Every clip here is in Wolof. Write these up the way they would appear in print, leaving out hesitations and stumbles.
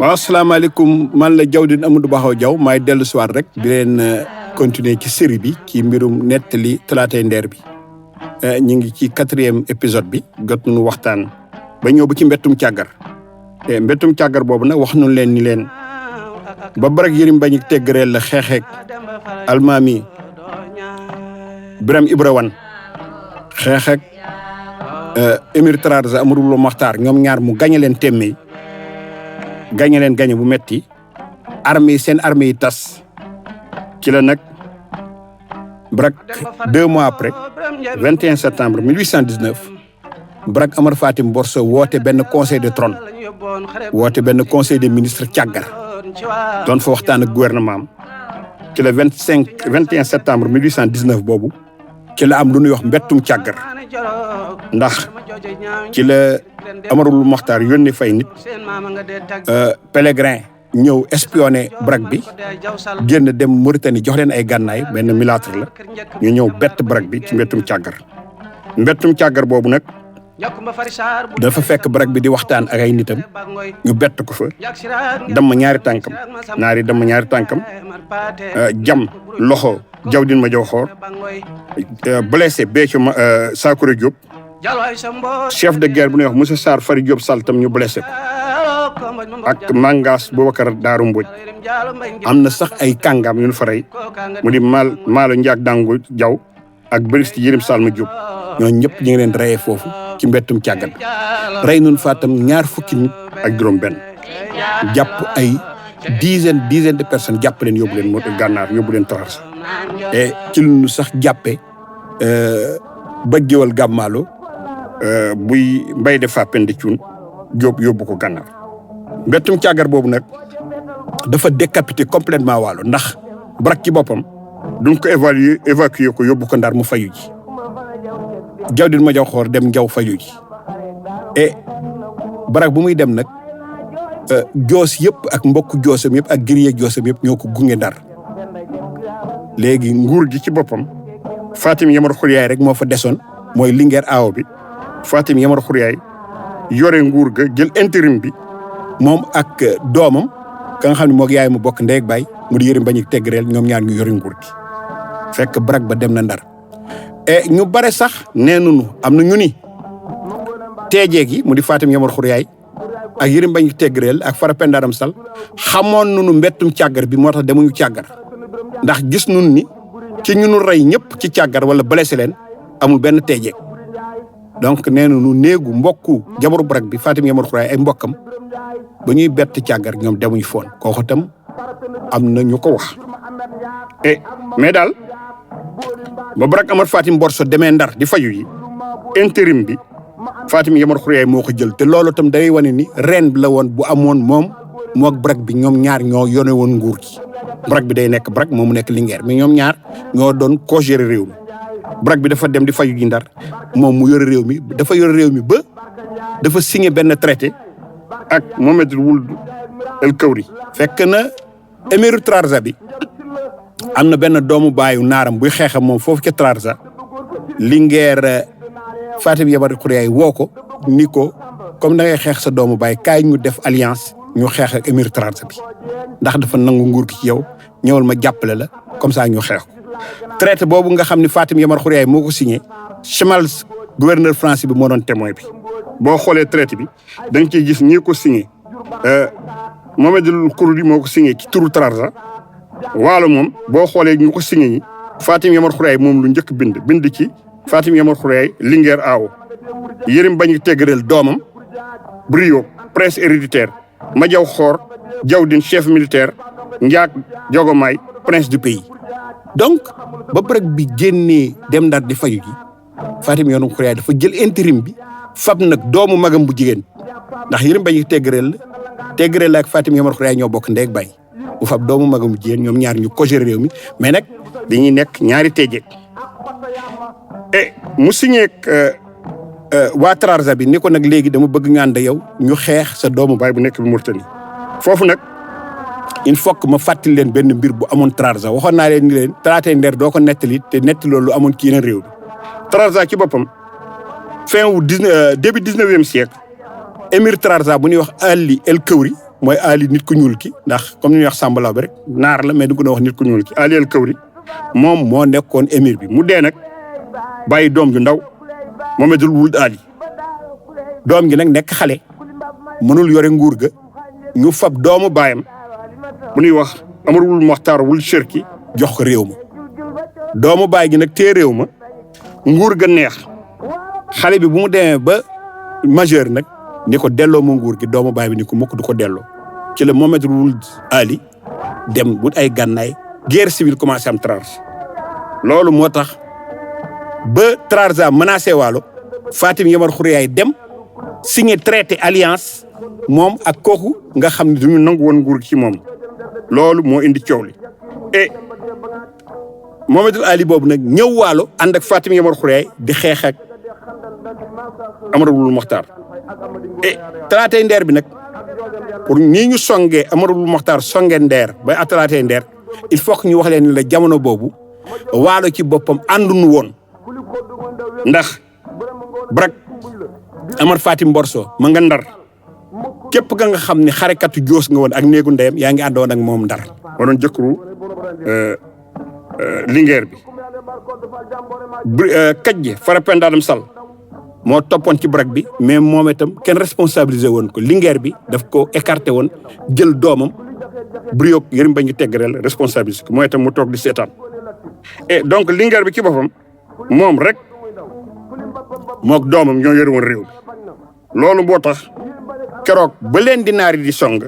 waaw asalaamaaleykum man la Diawdine Amadou Bakhaw Diaw maay dellu si waat rek di leen continuer ci série bi ci mbirum nettali Talaatay Ndeer bi ñu ngi ci 4e épisode bi jot nañu waxtaan ba ñëw ba ci mbettum càggar te mbettum càggar boobu nag wax nañu leen ni leen ba Barak Yërim Mbañik Teggereel la xeexeek almaami Biram Ibra Wan xeexeek Émir Trarza Amadou Lo Maxtaar ñoom ñaar mu gañe leen téeméer gañe bu metti seen armée yi tas ci la nag Barak 2 mois après 21 septembre 1819 Barak Amar Fatim Borso woote benn conseil de trône woote benn conseil des ministres càggar doon fa waxtaan ak gouvernement am ci la 21 septembre 1819 boobu ci la am lu ñuy wax mbettum càggar ndax ci la Amadou Lo Maxtaar yónnee fay nit pèlerin ñëw espionné Barak bi génn dem Mauritanie jox leen ay gànnaay benn militaire la ñu ñëw bett Barak bi ci mbettum càggar boobu nag dafa fekk Barak bi di waxtaan ak ay nitam ñu bett ko fa damm ñaari tànkam jam loxo Diawdine Madiaw blessé Béthio Sakoura Diop chef de guerre bu ñuy wax Moussa Sarr Fari Diop Sall tam ñu blessé ko ak Mangas Boubacar Daaru Mbodj am na sax ay kàngam yu ñu fa rey mu di Maalo Ndiak Dangu Diaw ak Bériste Yérim Salma Diop ñooñu ñëpp ñu ngi leen reyee foofu ci mbettum càggat rey nun fa tam 20 nit ak juróom-benn jàpp ay dizaine de personnes jàpp leen yóbbu leen moo gànnaar yóbbu leen Trarza et ci lu ñu sax jàppe ba géwal gàmmaalo buy mbay de Fapende Cuun Jóob yóbbu ko gànnaar mbettum càggar boobu nag dafa décapité complètement Waalo ndax Barak ci boppam duñ ko évacuer ko yóbbu ko Ndar mu fayu ji Diawdine Madiaw dem Njaw fayu ji et Barak bu muy dem nag joos yëpp ak mbokk joosam yëpp ak giriyeeg joosam yëpp ñoo ko gunge Ndar léegi nguur gi ci boppam Fatim Yamar Xuriyaay rek moo fa desoon mooy Linguère aaw bi Fatim Yamar Xuriyaay yore nguur ga jël intérim bi moom ak doomam ka nga xam ne moog yaay mu bokk ndey ak baay mu di Yërim Mbañik Teggereel ñoom ñaar ñu yore nguur gi fekk Barak ba dem na Ndar et ñu bare sax nee nañu am na ñu ni teejee gi mu di Fatim Yamar Xuriyaay ak Yërim Mbañik Teggereel ak Farapenda Aram Sall xamoon nañu mbettum càggar bi moo tax demuñu càggar ndax gis nañu ni ci ñu rey ñëpp ci càggar wala blessé leen amul benn teejeeg donc nee nañu néegu mbokku jabaru Barak bi Fatim Yamar Xuriyaay ay mbokkam ba ñuy bett càggar ñoom demuñu foon kooku tam am na ñu ko wax mais daal ba Barak Amar Fatim Borso demee Ndar di fayu yi intérim bi Fatim Yamar Xuriyaay moo ko jël te loolu tam day wane ni ren la woon bu amoon moom ak Barak bi ñoom ñaar ñoo yone woon nguur gi Barak bi day nekk Barak moom mu nekk Linguère mais ñoom ñaar ñoo doon ko gérer réew mi Barak bi dafa dem di fayu ji Ndar moom mu yore réew mi dafa yore réew mi ba dafa signé benn traité ak Mohamed Ould El Kawri fekk na émiru Trarza bi am na benn doomu baayu naaram buy xeexam moom foofu ca Trarza Linguère Fatim Yamar Xuriyaay woo ko ni ko comme da ngay xeex sa doomu baay kaay ñu def alliance ñu xeex ak émiru Trarza bi ndax dafa nangu nguur gi ci yow ñëwal ma jàppale la comme ça ñu xeex ko traité boobu nga xam ne Fatim Yamar Xuriyaay moo ko signé Chamals gouverneur français bi moo doon témoin bi boo xoolee traité bi da nga ciy gis ñi ko signé Mohamed El Kawri moo ko signé ci turu Trarza Waalo moom boo xoolee ñu ko signé ñi Fatim Yamar Xuriyaay moom lu njëkk bind ci Fatim Yamar Xuriyaay Linguère aaw Yërim Mbañik Teggereel doomam Brio prince héréditaire Madiaw Xoor Diawdine chef militaire Ndiak Jogomaay prince du pays donc ba Barak bi génnee dem Ndar di fayu ji Fatim Yamar Xuriyaay dafa jël intérim bi fab nag doomu magam bu jigéen ndax Yërim Mbañik Teggereel ak Fatim Yamar Xuriyaay ñoo bokk ndey ak baay bu fab doomu magam bu jigéen ñoom ñaar ñu ko gérer réew mi mais nag dañuy nekk ñaari teejeeg et mu signé waa Trarza bi ni ko nag léegi dama bëgg nga ànd yow ñu xeex sa doomu baay bu nekk bi Mauritanie foofu nag il faut que ma fàttali leen benn mbir bu amoon Trarza waxoon naa leen ni leen Talaatay Ndeer doo ko nettali te nettali loolu amoon ci yeneen réew bi Trarza ci boppam fin wu début 19e siècle émir Trarza bu ñuy wax Ali El Kawri mooy Ali nit ku ñuul ki ndax comme ni ñuy wax Samba Laobé rek naar la mais du ko wax nit ku ñuul ki Ali El Kawri moom moo nekkoon émir bi mu dee nag bàyyi doom ju ndaw Mohamedul Wuld Ali doom gi nag nekk xale mënul yore nguur ga ñu fab doomu baayam bu ñuy wax Amar Wuld Mokhtar Wuld Cherki jox ko réew ma doomu baay gi nag tee réew ma nguur ga neex xale bi bu mu demee ba majeur nag ni ko delloo ma nguur gi doomu baay bi ni ko mukk du ko delloo ci la Mohamedul Wuld Ali dem wut ay gànnaay guerre civile commencé am Trarza loolu moo tax ba Trarza menacé Waalo Fatim Yamar Khouriaye dem signé traité alliance moom ak kooku nga xam ne duñu nangu woon nguur gi ci moom loolu moo indi coow li et Mohamedul Ali boobu nag ñëw Waalo ànd ak Fatim Yamar Khouriaye di xeex ak Amar Wuld Mokhtar et talaatay ndeer bi nag pour nii ñu songee Amar Wuld Mokhtar songee ndeer ba à talaatay ndeer il faut que ñu wax leen ni la jamono boobu Waalo ci boppam ànduñu woon ndax Brak Amar Fatim Borso ma nga Ndar képp ka nga xam ne xarekatu joos nga woon ak néegu ndeyam yaa ngi àndoon ak moom Ndar moo doon jëkkëru Linguère bi Kajje Farapenda Adam Sall moo toppoon ci Brak bi mais moom itam kenn responsabilisé woon ko Linguère bi daf ko écarté woon jël doomam Brioc Yërim Bañu Teggerel responsabilisé ko mooy itam mu toog di seetaan et donc Linguère bi ci boppam moom rek mook doomam ñoo yore woon réew bi loolu moo tax keroog ba leen di naari di song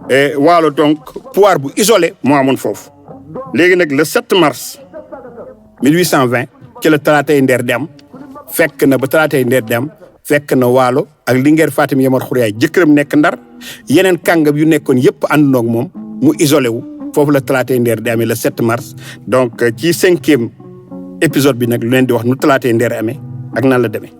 et Waalo donc pouvoir bu isolé moo amoon foofu léegi nag le 7 mars 1820 ci la talaatay ndeer di am fekk na ba talaatay ndeer di am fekk na Waalo ak Linguère Fatim Yamar Khouriaye jëkkëram nekk Ndar yeneen kàngam yu nekkoon yëpp àndandoo ak moom mu isolé wu foofu la talaatay ndeer di amee le 7 mars donc ci 5e épisode bi nag lu leen di wax nu talaatay ndeer amee ak nan la demee